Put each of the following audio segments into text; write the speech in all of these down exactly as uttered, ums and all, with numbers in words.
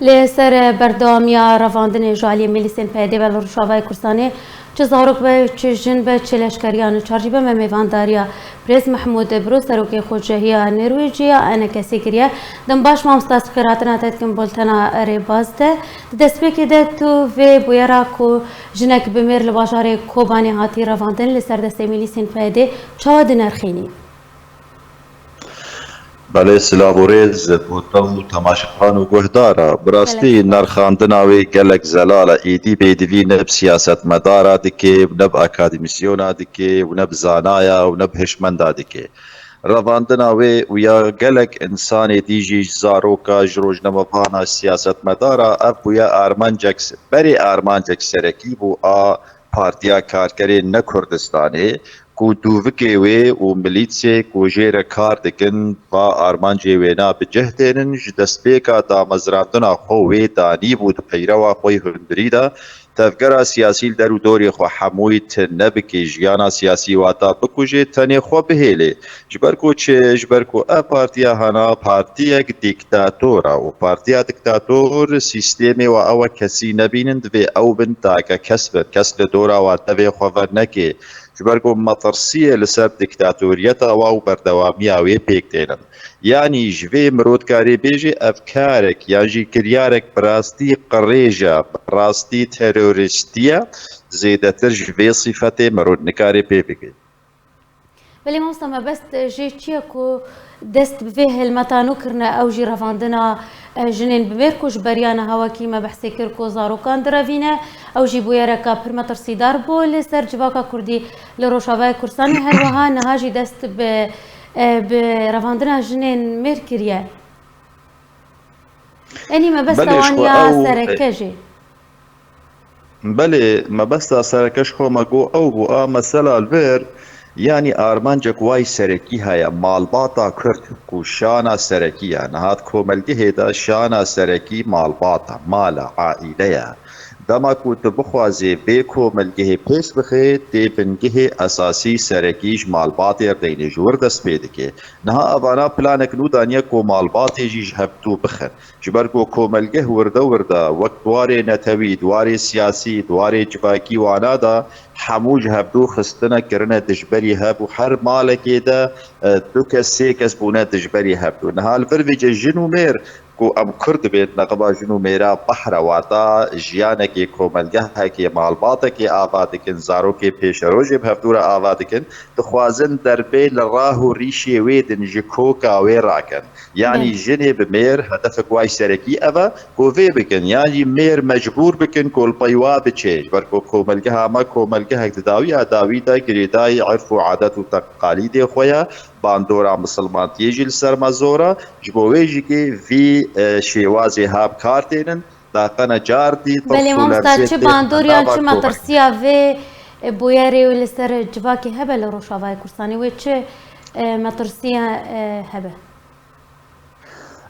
Li ser berdewamiya revandinê ji aliyê milîsên P Y D ve li Rojavayê Kurdistanê, çi zarok be, çi jin be, çi leşkeriya neçar jî be, me mêvandariya Birêz Mehmûd Biro, serokê Xweşehiya Norwêcî ya ENKSê kiriye. Dem baş mamosta, ez bi xêr hatina te dikim bultena rêbaz de. Di destpêkê de tu vê bûyera ku jinek bi mêr li bajarê Kobanê hatî revandin li ser destê milîsên P Y D çawa dinirxînî? Belê, silav û rêz bo te û temaşevan û guhdara. Bi rastî, gelek spas, nerxandina wê gelek zelal e. Êdî bêdivî ne bi siyasetmedara dike, ne bi akademîsyona dike û ne bi zanaya û ne bi hişmenda dike. Revandina wê û ya gelek însanê dî jî, ji zaroka, ji rojnamevana, siyasetmedara, ev bûye armancek, berê armancek serekî bû a Partiya Karkerên ne Kurdistanê, ku dûvikê wê û milîtsê ku jê re kar dikin, va armancê wêna bi cih tênin, ji destpêka damezrandina xwe wê danîbû di peyrewa xwe yê hundirî de, tevgera siyasî li der û dorê xwe hemûyî tune bike, jiyana siyasî wata bikuje, tenê xwe bihêlê. Ji ber ku çi? Ji ber ku ev partiya hana partiyek dîktator e û partiya dîktator sîstemê wa ew e kesî nebînin, divê ew bin take kes bin. Kes li dora wa devê xwe veneke. Ji ber ku metirsiyê li ser dîktatoriyeta wa û berdewamiya wê pêk tênin. Yanî ji vê mirov dikarê bêjê ev karek yan jî kiryarek bi rastî qirêj e, bi rastî terorîstî ye, zêdetir ji vê sîfetê mirov nikarê pê bike. Belê mamosta, mebest jê çi ye ku dest bi vê helmeta nû kirine, ew jî revandina, e, jinên bi mêr ku ji beriya niha wekî me behsê kir ku zarokan direvîne, ew jî bûyereka pir metirsîdar bû li ser civaka kurdî li Rojavayê Kurdistanê, her wiha niha jî dest bi, e, bi revandina jinên mêr kiriye. Enî mebesta wan ya sereke jî. Belê, mebesta sereke ji xwe me got ew bû, a mesela li vir, yanî armancek wayî serekî heye, malbata Kurd ku şana serekî ye. Niha di komelgehê de şana serekî malbat e, mal e, aîle ye. Dema ku tu bixwazê vê komelgehê pêş bixê, tê bingehê esasî serekî ji malbatê re deynê, ji wir dest pê dike. Niha evana planek nû daniye ku malbatê jî ji hevdû bixin. Ji ber ku komelgeh wirde wirde wek di warê netewî, di warê siyasî, di warê civakî wana de hemû ji hevdû xistine kirine dijberî hev û her malekê de, e, du kes, sê kes bûne dijberî hevdû. Niha li vir vêce jin û mêr ku em Kurd dibên, neqeba jin û mêra behr e, wata jiyanekê, komelgehekê, malbatekê ava dikin, zarokê pêşerojê bi hevdû re ava dikin, dixwazin derbê li rah û rîşê wê din ji koka wê rakin. Yanî jinê bi mêr hedefek wayî serekî ev e ku vê bikin, yan jî mêr mecbûr bikin ku li pey wa biçê. Ji ber ku komelgeha me komelgehek di dawiya dawî de girêdayî irf û adet û teqalîdê xwe ye, bandora misilmantiyê jî li ser me zor e. Ji bo wê jî kê vî, e, şêwazê ha bi kar tênin, daqene car dî Belê mamosta, çi bandor yan çi metirsiya vê, e, bûyerê wê li ser civakê hebe li Rojavayê Kurdistanê, wê çi, e, metirsiya, e, hebe?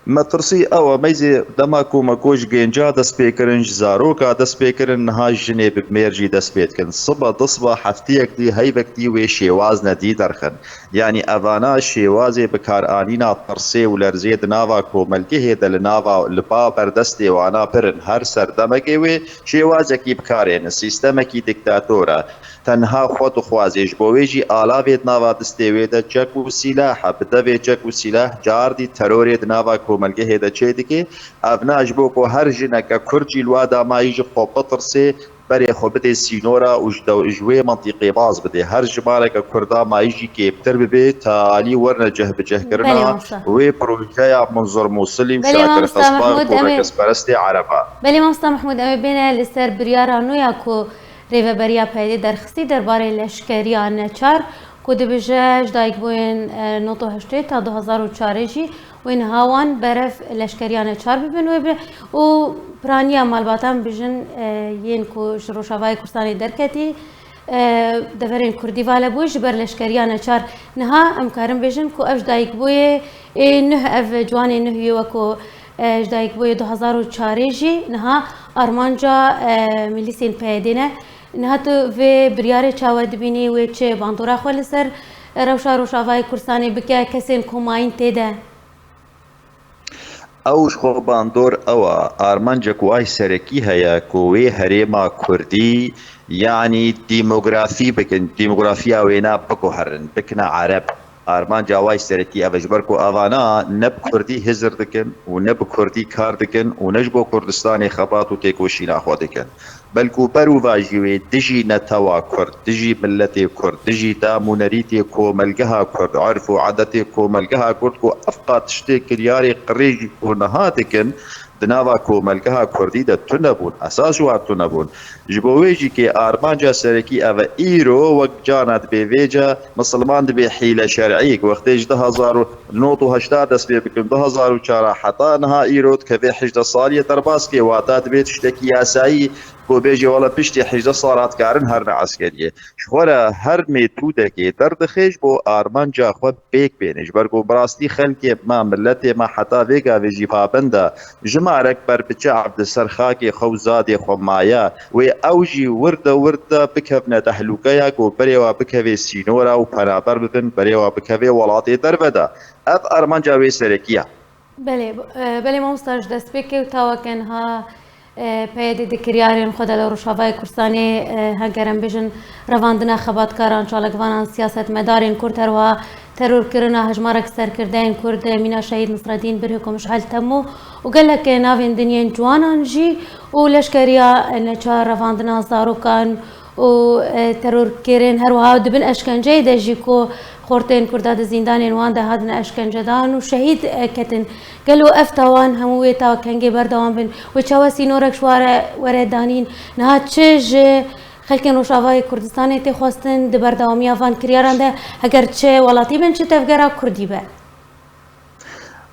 Metirsî ew e, meyzê dema ku me ku ji gênca dest pê kirin, ji zaroka dest pê kirin, niha jinê bi mêr jî dest pê dikin. Sibe, du sibe, heftiyek dî, heyvek dî wê şêwaz nedî derxin. Yanî evana şêwazê bikaranîna tirsê û lerzê di nava komelgehê de li nava, li ba berdestê wana pir in. Her serdemekê wê şêwazekî bikarênin. Sîstemekî dîktator e. Tenha xwe dixwazê. Ji bo wê jî alavê di nava distê wê de çek û sîlah e. Bi devê çek û sîlah cardî terorê di nava komelgehê de çêdike. Ev na ji bo ku her jineke Kurd jî li wa damayî ji xwe bitirsê, berê xwe bidê sînora û ji dew-, ji wê mintîqê baz bidê. Her jimareke Kurda mayî jî kêmtir bibe, ta alî werine cihbicihkirina wê projeya Munzur Mûsilî û Şakir Xespa û rekesperestê Ereba. Belê mamosta Mehmûd, em ê bêne li ser biryara nû ya ku Rêveberiya P Y D derxistî derbarê leşkeriya neçar ku dibêje ji dayikbûyên, e, nod û heştê ta du hezar û çarê jî wê niha wan berev leşkeriya neçar bibin wê bi û piraniya malbatan bijin, e, yên ku ji Rojavayê Kurdistanê derketî, e, deverên Kurdî vala bû ji ber leşkeriya neçar. Niha em karin bêjin ku ev ji dayikbûyê ê nuh, ev ciwanê nuh yê weko, e, ji dayikbûyê du hezar û çarê jî niha armanca, e, milîsên P Y D ne. Niha tu vê biryarê çawa dibînî, wê çi bandora xwe li ser rewşa Rojavayê Kurdistanê bike, kesên komayîn tê de? Ew ji xwe bandor ew e, armanca ku ay serekî heye ku wê herêma kurdî, yanî demografî bikin, demografiya wêna biguherin, bikine ereb. Armanca way serekî ev e, ji ber ku evana ne bi kurdî hizir dikin û ne bi kurdî kar dikin û ne ji bo Kurdistanê xebat û têkoşîna xwe dikin. Belku ber û va jî wê dijî netewa kurd, dijî miletê kurd, dijî dam û nerîtê komelgeha kurd, erf û edetê komelgeha kurd ku ev qat tiştê kiryarê qirê jî ku niha dikin, di nava komelgeha kurdî de tune bûn, esas ji wan tune bûn. Ji bo wê jî kê armanca serekî ev e. Îro wek cana dibê vêca misilman dibê hîle şer'î, ku wextê ji du hezar û nod û heşta dest pê bikin, du hezar û çar heta niha îro dikeve hejdeh saliyê derbas kê, wata dibê tiştekî yasayî, ku bêjê wele piştî hejdeh sal hat karin herine eskeriyê. Ji xwe re her mêtûdekê derdixê ji bo armanca xwe pêk bêne. Ji ber ku bi rastî xelkê me, miletê me heta vê gavê jî pabend e. Jimarek berbiçav di ser xakê xwe û zadê xwe maye. Wê ew jî wirde wirde bikevne tehlûkeya ku berê wa bikevê sînora û penaber bibin, berê wa bikevê welatê derve de. Ev armanca wê serekî ye. Belê, e, belê mamosta, ji destpêkê û tawa ke niha, e, P Y D di kiryarên xwe de li Rojavayê Kurdistanê, e, heger em bêjin revandina xebatkaran, çalakvanan, siyasetmedarên Kurd, her wiha terorkirina hejmarek serkirdeyên Kurd, e, mîna şehîd Nisredîn Birhî ku Mişhel Temo û gelek, e, navên din yên ciwanan jî û leşkeriya, e, neçar, revandina zarokan, û, e, terorkirên her wiha di bin eşkenceyê de jî ku xortên Kurda di zîndanên wan de hatine eşkencedan û şehîd, e, ketin. Gelo ev tawan hemû wê ta kengê berdewam bin? Wê çawa sînorek ji ware were danîn? Niha çi ji xelkên Rojavayê Kurdistanê tê xwestin di berdewamiya van kiryaran de, heger çi welatî bin, çi tevgera Kurdî be?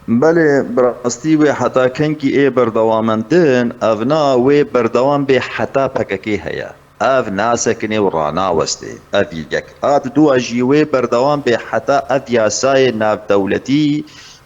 Belê, bi rastî wê heta kengî ê berdewamendin, ev na wê berdewam bê heta P K K heye. Ev nasekine û ranawestê. Ev yek. A di dua jî wê berdewam bê heta ev yasayê navdewletî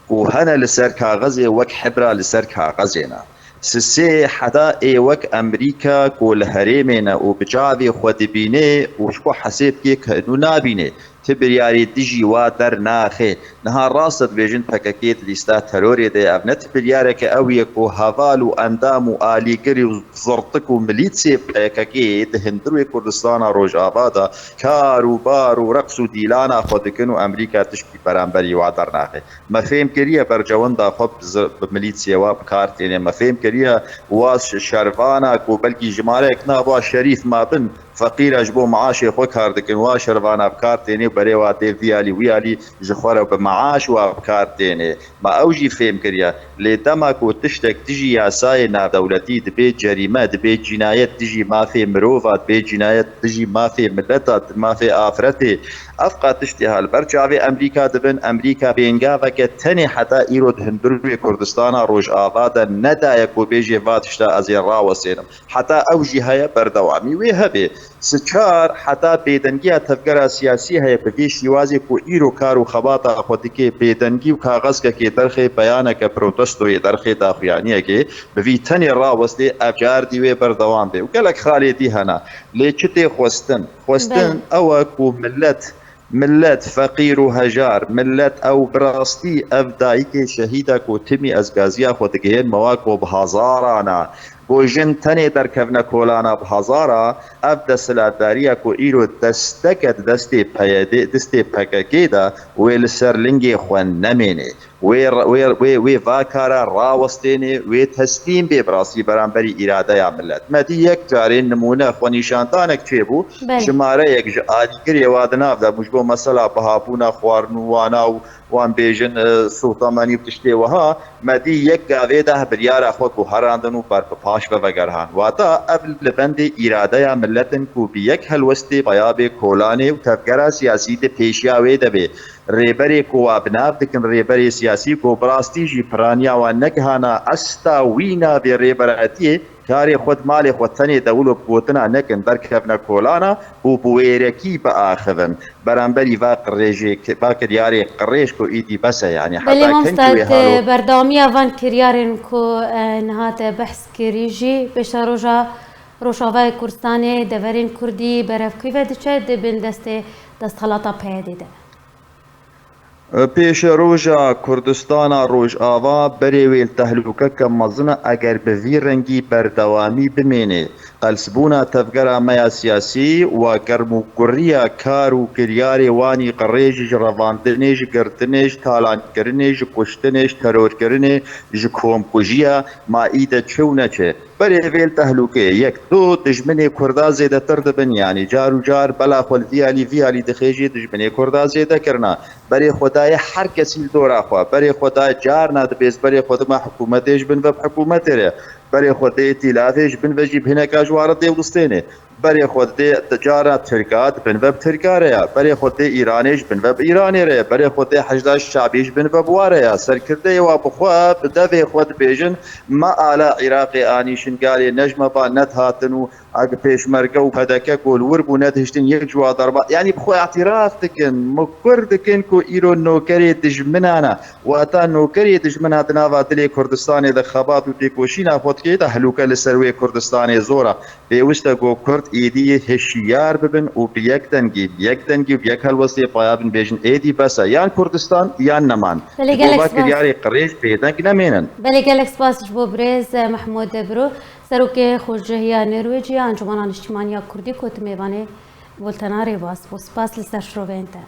ku hene li ser kaxezê wek hebra li ser kaxezê ne. Sisê heta ê wek Amerîka ku li herêmê ne û bi çavê xwe dibîne û ji xwe hesêb kê ke nû nabîne. Ti biryarê dijî wa dernaxe. Niha rast e dibêjin P K K di lîsta terorê de ye. Ev ne ti biryareke ew ye ku heval û endam û alîgirî û zirtik û milîtsê P K K di hundirê Kurdistana Rojava de kar û bar û reqs û dîlana xwe dikin û Amerîka tişkî beramberî wa dernaxe. Me fêm kiriye bercewenda xwe bi zi-, bi milîtsê wa bi kar têne. Me fêm kiriye wa ş-, şervana ku belkî jimareyek nav wa şerîf mabin, feqîr e, ji bo meaşê xwe kar dikin, wa şervana bi kar têne û berê wa tê vî alî wî alî ji xwe re bi meaş wa bi kar têne. Me ew jî fêm kiriye. Lê dema ku tiştek dijî yasayê navdewletî dibe cerîme, dibe cînayet dijî mafê mirova, dibe cînayet dijî mafê mileta, mafê afiretê, ev qat tiştê ha li ber çavê Amerîka dibin. Amerîka pêngaveke tenê heta îro di hundirê Kurdistana Rojava de nedaye ku bêjê va tişta ez ê rawesênim. Heta ew jî heye berdewamî wê hebe. Siçar heta bêdengiya tevgera siyasî heye bi vê şîwazê ku îro kar û xebata xwe dike, bêdengî û kaxezkekê derxê, beyaneke protestoyê derxê, daxuyaniyekê bi vî tenê rawestê, ev car dî wê berdewam be. Û gelek xalê dî hene. Lê çi tê xwestin? Xwestin Belê. ew e ku milet Milet feqîr û hejar, milet ew bi rastî ev dayikê şehîd e ku timî ez gaziya xwe digihên me wa ku bi hezaran e, ku jin tenê derkevne kolana bi hezara, ev desthilatdariya ku îro desteke di destê P Y D, destê P K K de wê li ser lingê xwe nemêne. Wê, wê, wê, wê va kara rawestêne, wê teslîm bê bi rastî beramberî îradeya milet. Me dî yek carê nimûne xwenîşandanek çêbû, Belê. jimareyek ji alîgirê wa di nav de bû, ji bo mesela bihabûna xwarin û wana û wan bêjin, e, sûtemenî û tiştê wiha, me dî yek gavê de biryara xwe guherandin û ber bi paş ve vegerhan. Wata ev li bendê îradeya milet in ku bi yek helwestê peyabê kolanê û tevgera siyasî di pêşiya wê de bê. Rêberê ku wa bi nav dikin rêberê siyasî ku bi rastî jî piraniya wan negihana asta wî navê rêberetiyê, karê xwe di malê xwe tenê dewil û bi gotina nekin, derkevne kolana û bi wêrekî biaxivin. Beramberî va qirêjê, va kiryarê qirêj ku îdî bes e, yanî Belê heta mamosta, kengî wê halo. Berdewamiya van kiryarên ku, e, niha te behs kirî jî, pêşa roja Rojavayê Kurdistanê deverên Kurdî berev kû ve diçe, di bin destê desthelata P Y D de. Pêşeroja Kurdistana Rojava berê wê li tehlûkeke mezin e eger bi vî rengî berdewamî bimêne. Qelsbûna tevgera me ya siyasî û germûkuriya kar û kiryarê wan î qirêj ji revandinê, ji girtinê, ji talankirinê, ji kuştinê, ji terorkirinê, ji komkujiya ma î de çi û neçe. Berê vê li tehlûkê yek, du, dijminê Kurda zêdetir dibin, yanî car û car bela xwe li vî alî, vî alî dixê jî dijminê Kurda zêde kirina. Berê xwe dayê her kesî li dora xwe. Berê xwe dayê carna dibê ez berê xwe dima hikûmetê ji bin ve bi hikûmetê re. Berê xwe dê îtîlafê ji bin ve jî bi hineka ji wan re dê wistênê. Berê xwe dê cara Tirka di bin ve bi Tirka re ya. Berê xwe dê Îranê ji bin ve bi Îranê re ya. Berê xwe dê Hejda Şabî ji bin ve bi wa re ya. Serkirdeyê wa bi xwe, bi devê xwe dibêjin, me ala Iraqê anî Şingalê, ne ji me ba nedihatin û ag pêşmerge û P D K ku li wir bû nedihiştin yek ji wa derba. Yanî bi xwe îtiraf dikin, muqir dikin ku îro nokerê dijminan e. Wata nokerê dijmina di nava dilê Kurdistanê de xebat û têkoşîna xwe dike, tehlûke li ser wê Kurdistanê zor e. Pêwist e ku Kurd êdî hişyar bibin û bi yek dengî, bi yek dengî û bi yek helwestê paya bin, bêjin êdî bes e. Yan Kurdistan, yan neman. Belê, gelek spas. Kiryarê qirêj bêdeng nemênin. Belê, gelek spas ji bo birêz, eh, Mehmûd Ebru, Serokê Xwejihiya Norwêcî ya Encûmena Niştimanî ya Kurdî ku tu mêvanê bultena Rêbaz bû. Spas li ser şiroveyên te.